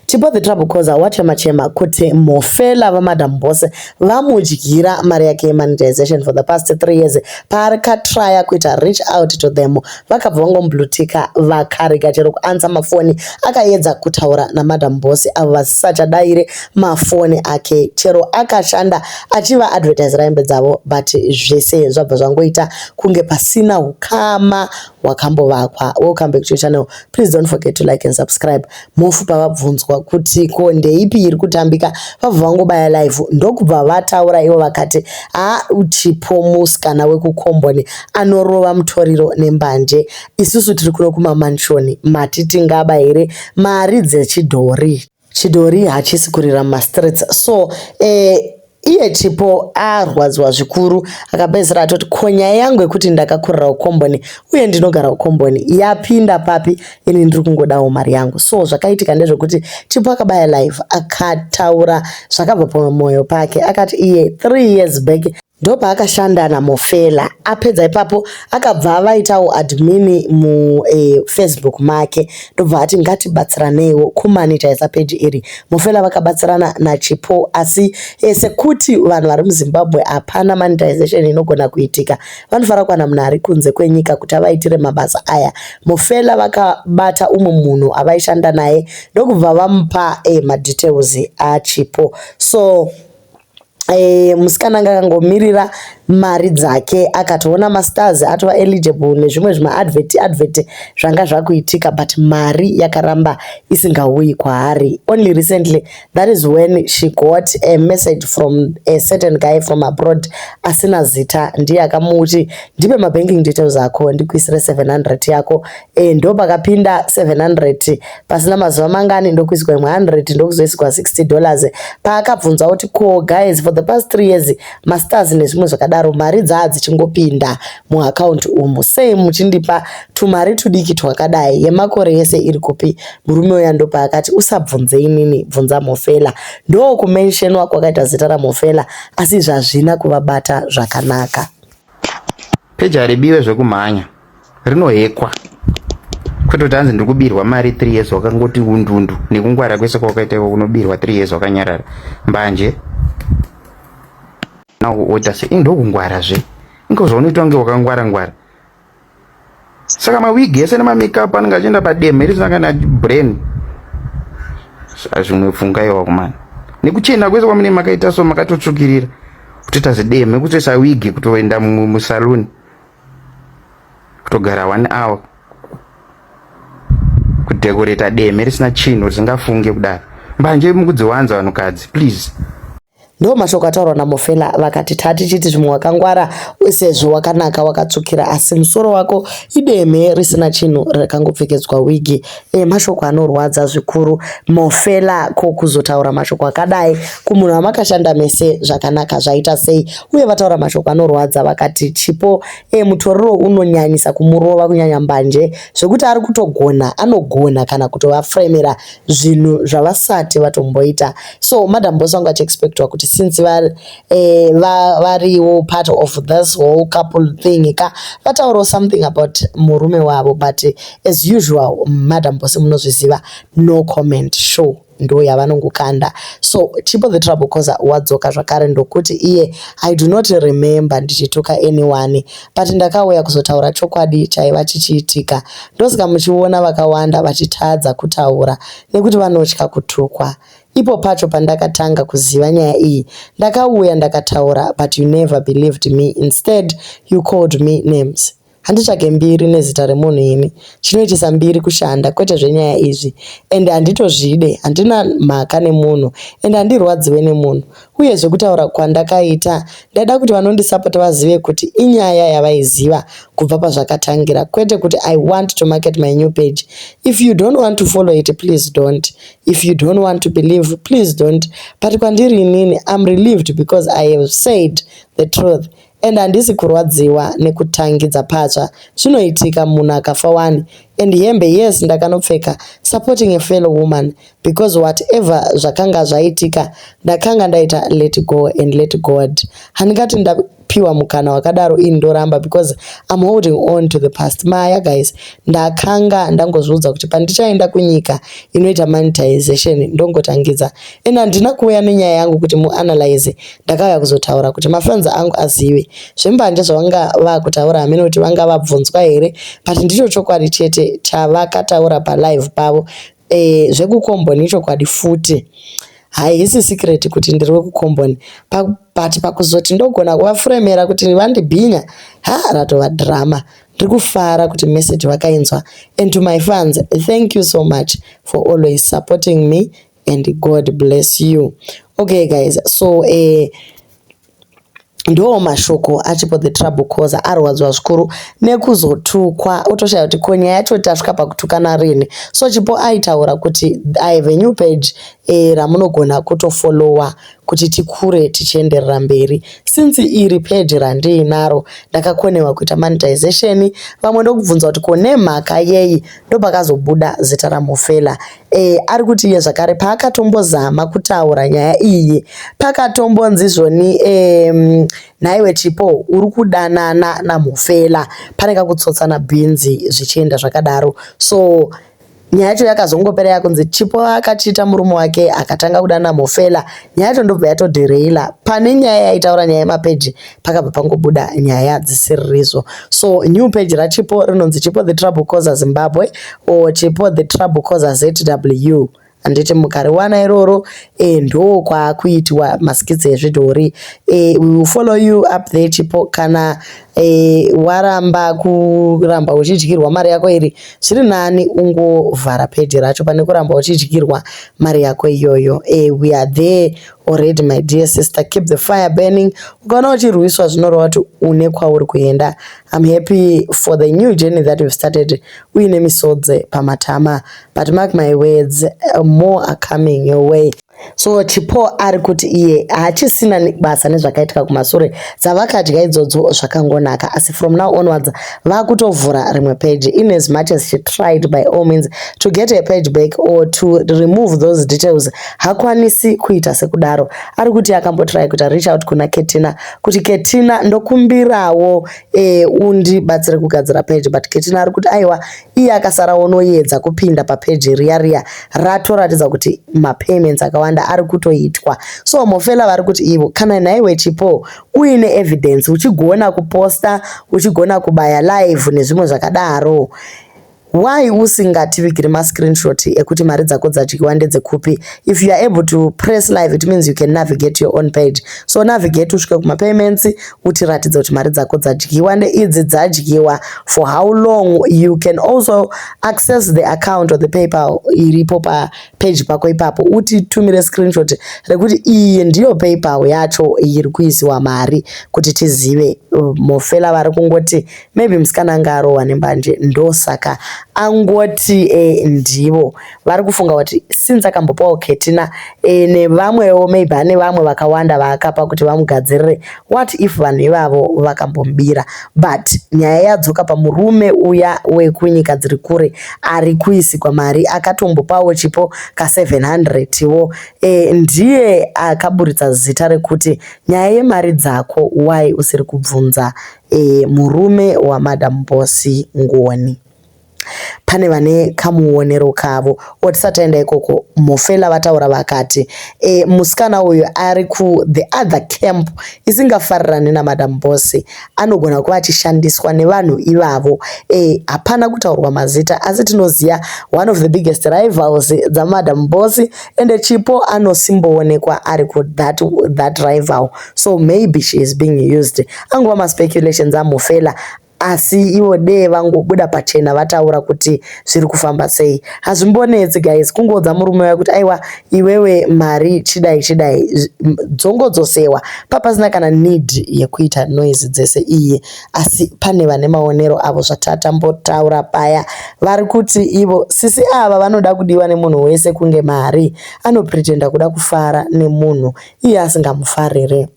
Chipo the Trouble Causer wachema chema kuti Mhofela vaMadam Boss vamudyira mari yake yemonetization for the past 3 years. Paakatraya kuita reach out to them, vakabva vangomublutika, vakarega chero kuanswer mafoni. Akaedza kutaura naMadam Boss, avo vasisachadaire mafoni ake, chero akashanda achiva advertisera hembe dzavo, but zvese zvabva zvangoita kunge pasina ukama hwakambovakwa. Welcome back to your channel. Please don't forget to like and subscribe. Mhofu pavabvunzwa kuti ko ndeipi iri kutambika, vabva vangobaya live, ndokubva vataura ivo vakati, "Ha, Chipo musikana wekukomboni anorova mutoriro nembanje. Isusu tiri kuno kumamanshoni, mati tingaba here mari dzechidhori? Chidhori hachisi kurira mumastreets." So iye Chipo arwadziwa zvikuru, akapedzisira atoti, "Ko nyaya yangu yekuti ndakakurira kukomboni uye ndinogara kukomboni yapinda papi? Ini ndiri kungodawo mari yangu." So zvakaitika ndezvekuti Chipo akabaya live, akataura zvakabva pamwoyo pake. Akati iye 3 years back ndopaakashanda naMofela. Apedza ipapo, akabva avaitawo admin muFacebook make, ndobva ati ngatibatsiraneiwo kumonetiza page iri. Mofela vakabatsirana naChipo, asi sekuti vanhu vari muZimbabwe hapana monetization inogona kuitika, vanofanira kuwana munhu ari kunze kwenyika kuti avaitire mabasa aya. Mofela vakabata umwe munhu avaishanda naye, ndokubva vamupa madetails aChipo. So musikana anga akangomirira mari dzake, akatoona mastars, atova eligible nezvimwe zvimaadvert advert zvanga zvakuitika, but mari yakaramba isingauyi kwaari. Only recently, that is when she got a message from a certain guy from abroad asina zita. Ndiye akamuti, "Ndipe mabanking details ako ndikuisire 700 yako." Ndo pakapinda 700. Pasina mazuva mangani, ndokuiswa imwe 100, ndokuzoiswa $60. Paakabvunzwa kuti, "Ko guys, for the past 3 years mastars nezvimwe zvakadaro, mari dzaa dzichingopinda muakaunti umu, sei muchindipa tumari tudiki twakadai? Yemakore ese iri kupi?" Murume uya ndopaakati, "Usabvunze inini, bvunza Mofela." Ndokumentionwa kwakaita zita raMofela, asi izvi hazvina kuvabata zvakanaka. Peji haribiwe zvekumhanya, rinohekwa, kwete kuti hanzi ndiri kubirwa mari 3 years wakangoti undundu. Nekungwara kwese kwakaita iko, kunobirwa 3 years wakanyarara? Mbanje oita se ndokungwarazve, ingo zvaunoita kunge wakangwara ngwara. Saka mawigi ese nemamakeup anenge achienda pademhe risina kana brain. Zvimwe pfungaiwa kumana nekuchena kwese kwamune makaita, so makatotsvukirira kutoita zidemhe, kutoisa wigi, kutoenda musaluni, kutogara one hour kudhekoreta deme risina chinhu, risingafunge kudaro. Mbanje mukudziwanza, vanhukadzi, please. Ndo mashoko ataurwa naMofela. Vakati, "Tatichiti zvimwe wakangwara sezvo wakanaka, wakatsvukira, asi musoro wako idemhe risina chinhu rakangopfekedzwa wigi." Mashoko anorwadza zvikuru. Mofela, ko kuzotaura mashoko akadai kumunhu wamakashanda mese zvakanaka, zvaita sei? Uye vataura mashoko anorwadza, vakati Chipo mutoriro unonyanyisa kumurova, kunyanya mbanje, zvekuti ari kutogona, anogona kana kutovafremera zvinhu zvavasati vatomboita. So Madam Boss vanga vachiexpectwa kuti since variwo part of this whole couple thing ka, vataurawo something about murume wavo, but as usual, Madam Boss munozviziva, no comment show ndo yavanongokanda. So Chipo the Trouble Causer wadzoka zvakare, ndokuti iye, "I do not remember ndichituka anyone, but ndakauya kuzotaura chokwadi chaiva chichiitika. Ndosaka muchiona vakawanda vachitadza kutaura nekuti vanotya kutukwa. Ipo pacho pandakatanga kuziva nyaya iyi, ndakauya ndakataura, but you never believed me. Instead you called me names. Handitsvage mbiri nezita remunhu ini. Chinoitisa mbiri kushanda, kwete zvenyaya izvi, ende handitozvide. Handina mhaka nemunhu, ende handirwadziwe nemunhu. Uyezve kutaura kwandakaita, ndaida kuti vanondisapota vazive kuti inyaya yavaiziva kubva pazvakatangira, kwete kuti I want to market my new page. If you don't want to follow it, please don't. If you don't want to believe, please don't. But kwandiri inini, I'm relieved because I have said the truth and handisi kurwadziwa nekutangidza patsva. Zvinoitika, munhu akafa wani. And hembe, yes, ndakanopfeka, supporting a fellow woman. Because whatever zvakanga zvaitika, ndakanga ndaita let go and let God. Handingati ndapiwa mukana wakadaro ini ndoramba because I'm holding on to the past. Maya guys, ndakanga ndangozviudza kuti pandichaenda kunyika inoita monetization ndongotangidza. And handina kuuya nenyaya yangu kuti muanalyze. Ndakauya kuzotaura kuti mafans angu azive zvembanje zvavanga vakutaura. Hamene kuti vanga vabvunzwa here, but ndicho chokwadi chete chavakataura palive pavo. Zvekukomboni ichokwadi futi, haisi secret kuti ndiri wekukomboni, but pakuzoti ndogona kuvafuremera kuti vandibhinya, ha, ratova drama. Ndiri kufara kuti message vakainzwa. And to my fans, thank you so much for always supporting me and God bless you. Okay guys, so ndo mashoko aChipo the Trouble Causer. Arwadzwa zvikuru nekuzotukwa, otoshaya kuti ko nyaya yacho tasvika pakutukana rini. So Chipo aitaura kuti I have a new page ramunogona kutofollowa kuti tikure tichienderera mberi. Since iri page randiinaro ndakakonewa kuita monetization, vamwe ndokubvunza kuti ko nemhaka yei, ndopakazobuda zita raMufela. Ari kuti iye zvakare paakatombozama kutaura nyaya iyi, pakatombonzi zvoni nhaiwe Chipo, uri kudanana naMufela, pane kakutsotsana bhinzi zvichienda zvakadaro. So nyaya yacho yakazongopera yakunzi Chipo akachiita murume wake, akatanga kudana Mufela. Nyaya yacho ndobva yatodheraila pane nyaya yaitaura nyaya yemapeji, pakabva pangobuda nyaya dzisiririzvo. So new page raChipo rinonzi Chipo the Trouble Causer Zimbabwe or Chipo the Trouble Causer ZW, handiti? Mukariwana iroro, ndo kwaakuitwa maskits ezvidhori. We will follow you up there, Chipo. Kana waramba kuramba uchidyirwa mari yako iri, zviri nani ungovhara peji racho pane kuramba uchidyirwa mari yako iyoyo. We are there already, my dear sister. Keep the fire burning. Ukaona uchirwiswa, zvinoreva kuti une kwauri kuenda. I'm happy for the new journey that you've started uine misodzi pamatama, but mark my words, more are coming your way. So Chipo ari kuti iye haachisina basa nezvakaitika kumasure, dzavakadya idzodzo zvakangonaka, asi from now onwards vakutovhura rimwe page. In as much as she tried by all means to get a page back or to remove those details, hakwanisi kuita sekudaro. Ari kuti akambotry kuita reach out kuna Ketina kuti Ketina, ndokumbirawo undibatsire kugadzira page, but Ketina ari kuti aiwa, iye akasara onoedza kupinda papeji riya riya ratoratidza kuti mapayments akawanda ari kutoitwa. So Mofela vari kuti ivo, kana nhaiwe Chipo uine evidence, uchigona kuposta, uchigona kubaya live nezvimwe zvakadaro, why usingativigiri mascreenshot ekuti mari dzako dzadyiwa ndedzekupi? If you are able to press live, it means you can navigate your own page. So navigate usvike kumapayments, utiratidze kuti mari dzako dzadyiwa ndeidzi, dzadyiwa for how long. You can also access the account or the PayPal iripo papage pako ipapo, utitumire screenshot rekuti iyi ndiyo PayPal yacho iri kuisiwa mari kuti tizive. Mofela vari kungoti maybe musikana anga arohwa nembanje, ndosaka angoti ndivo vari kufunga kuti since akambopawo Ketina nevamwewo, maybe ane vamwe vakawanda vaakapa kuti vamugadzirire, what if vanhu ivavo vakambomubira? But nyaya yadzoka pamurume uya wekunyika dziri kure ari kuisikwa mari, akatombopawo Chipo ka700 wo. Ndiye akaburitsa zita rekuti nyaya yemari dzako, why usiri kubvunza murume waMadam Boss Ngoni? Pane vane kamuonero kavo. Tisati taenda ikoko, Mofela vataura vakati musikana uyu ari ku the other camp isingafarirani naMadam Boss, anogona kuva achishandiswa nevanhu ivavo. Hapana kutaurwa mazita, asi tinoziva one of the biggest rivals dzaMadam Boss, ende Chipo anosimboonekwa ari ku that rival, so maybe she is being used. Angova maspeculations aMofela, asi ivo dee vangobuda pachena vataura kuti zviri kufamba sei. Hazvimbonetsi guys, kungoudza murume wako kuti aiwa, iwewe mari chidai chidai, dzongodzosewa, papasina kana need yekuita noise dzese iyi. Asi pane vane maonero avo zvatatambotaura paya. Vari kuti ivo sisi ava vanoda kudiwa nemunhu wese kunge mari, anopretenda kuda kufara nemunhu iye asingamufarire.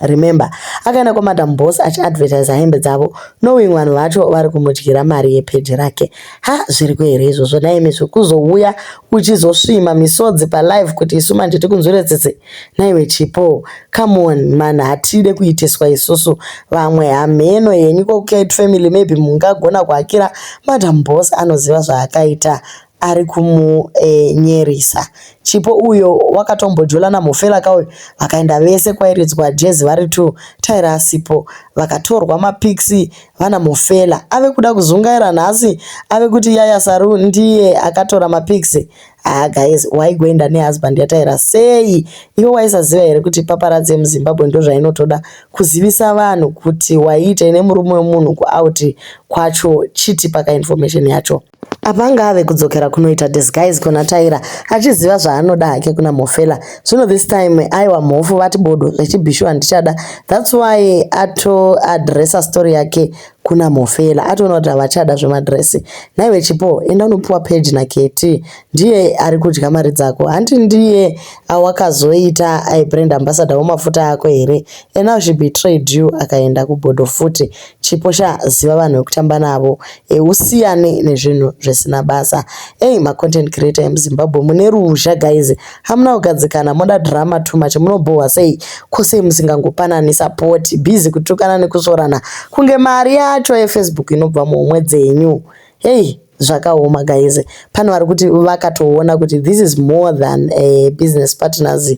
Remember, akaenda kwaMadam Boss achiadvertisa hembe dzavo, knowing vanhu vacho vari kumudyira mari yepeji rake. Ha, zviriko here izvozvo naimi, zvekuzouya uchizosvima misodzi palive kuti isu manje tikunzwire tsitsi? Naiwe Chipo, come on man, hatide kuitiswa isusu. Vamwe hamheno henyu koCat family, maybe mungagona kuhakira Madam Boss. Anoziva zvaakaita, ari kumunyerisa. Chipo uyo wakatombojola naMhofela kauyo, vakaenda vese kwairidzwa jezi vari two, Tyra asipo, vakatorwa mapics vana Mhofela. Ave kuda kuzungaira nhasi, ave kuti Yaya Saru ndiye akatora mapics. Ah guys, waigoenda nehusband yaTyra sei? Iwe waisaziva here kuti paparazzi yemuZimbabwe ndo zvainotoda kuzivisa vanhu kuti waiita nemurume wemunhu kuout kwacho? Chiti pakainformation yacho apa anga ave kudzokera kunoita disguise kuna Tyra, achiziva zvaanoda hake kuna Mhofela. Zvino this time, aiwa, Mhofu vati bodo, zvechibhishu handichada. That's why atoadresa story yake kuna Mhofela, atoona kuti havachada zvemadresi. Naiwe Chipo, enda unopiwa page naKeti, ndiye ari kudya mari dzako. Handi ndiye awakazoita brand ambassador wemafuta ako here? And now she betrayed you, akaenda kubhodho futi. Chipo sha, ziva vanhu vekutamba navo, usiyane nezvinhu zvisina basa. Ei, macontent creator emuZimbabwe mune ruzha guys, hamuna kugadzikana, moda drama too much. Munobhohwa sei? Kosei musingangopanani support? Busy kutukana nekusvorana kunge mari yacho yeFacebook inobva muhomwe dzenyu. Hei, zvakaoma guys. Pane vari kuti vakatoona kuti this is more than business partners,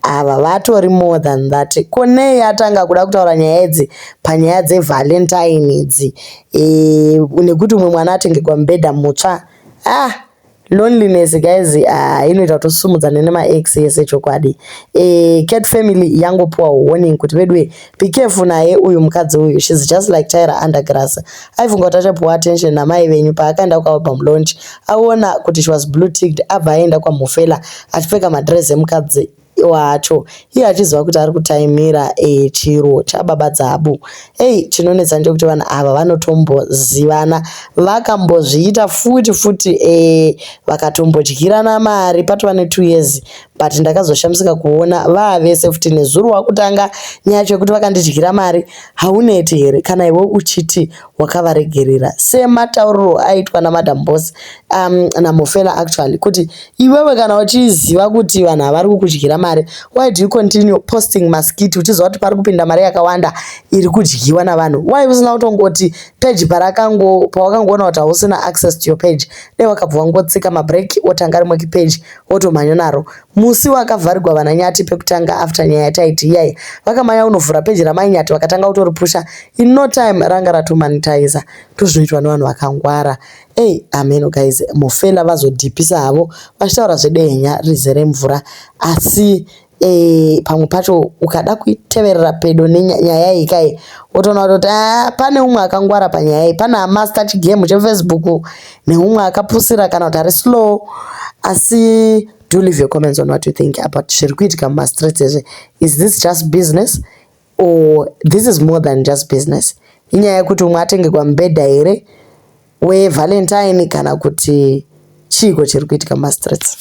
ava vatori more than that. Konei atanga kuda kutaura nyaya idzi panyaya dzeValentine idzi, nekuti umwe mwana atengegwa mubhedha mutsva? Ah, loneliness guys, inoita kuti usumudzane nemaex ese chokwadi. Cat family yangopiwa warning kuti vedwe, be careful naye uyu mukadzi uyu. She's just like Tyra undergrass. Aifunga kuti achapiwa attention namai venyu paakaenda kualbum launch, aona kuti she was blue ticked, abva aenda kwaMhofela achipfeka madress emukadzi wacho, iye achiziva kuti ari kutaimira chiro chababa dzabu. Ei, chinonetsa ndechekuti vanhu ava vanotombozivana, vakambozviita futi futi, vakatombodyirana mari patova ne2 years. But ndakazoshamisika kuona vavese futi nezuro wakutanga nyaya yacho yekuti vakandidyira mari. Hauneti here kana iwe uchiti wakavaregerera, sematauriro aitwa naMadam Boss, naMhofela actually, kuti iwewe kana uchiziva kuti vanhu havari kukudyira mari, why do you continue posting maskit uchiziva kuti pari kupinda mari yakawanda iri kudyiwa navanhu? Why usina kutongoti page parakango pawakangoona kuti hausina access to your page, dai wakabva wangotsika mabreak, wotanga rimwe page, wotomhanya naro? Musi wakavharigwa vana Nyati pekutanga after nyaya yataiti iyai, vakamanya unovhura peji ramai Nyati, vakatanga kutoripusha. In no time ranga ratomonetiza. Ndozvinoitwa nevanhu vakangwara. Ei, ameno guys, Mhofela vazodhipisa havo vachitaura zvedehenya rizere mvura, asi pamwe pacho ukada kuiteverera pedo nenyaya iyi kai, wotoona kutoti a pane umwe akangwara panyaya iyi, pane amaster chigame cheFacebook neumwe akapusira kana kuti ari slow. Asi do leave your comments on what you think about zviri kuitika mumastreets ezve. Is this just business or this is more than just business? Inyaya yekuti umwe atengegwa mubhedha here weValentine, kana kuti chiiko chiri kuitika mumastreets?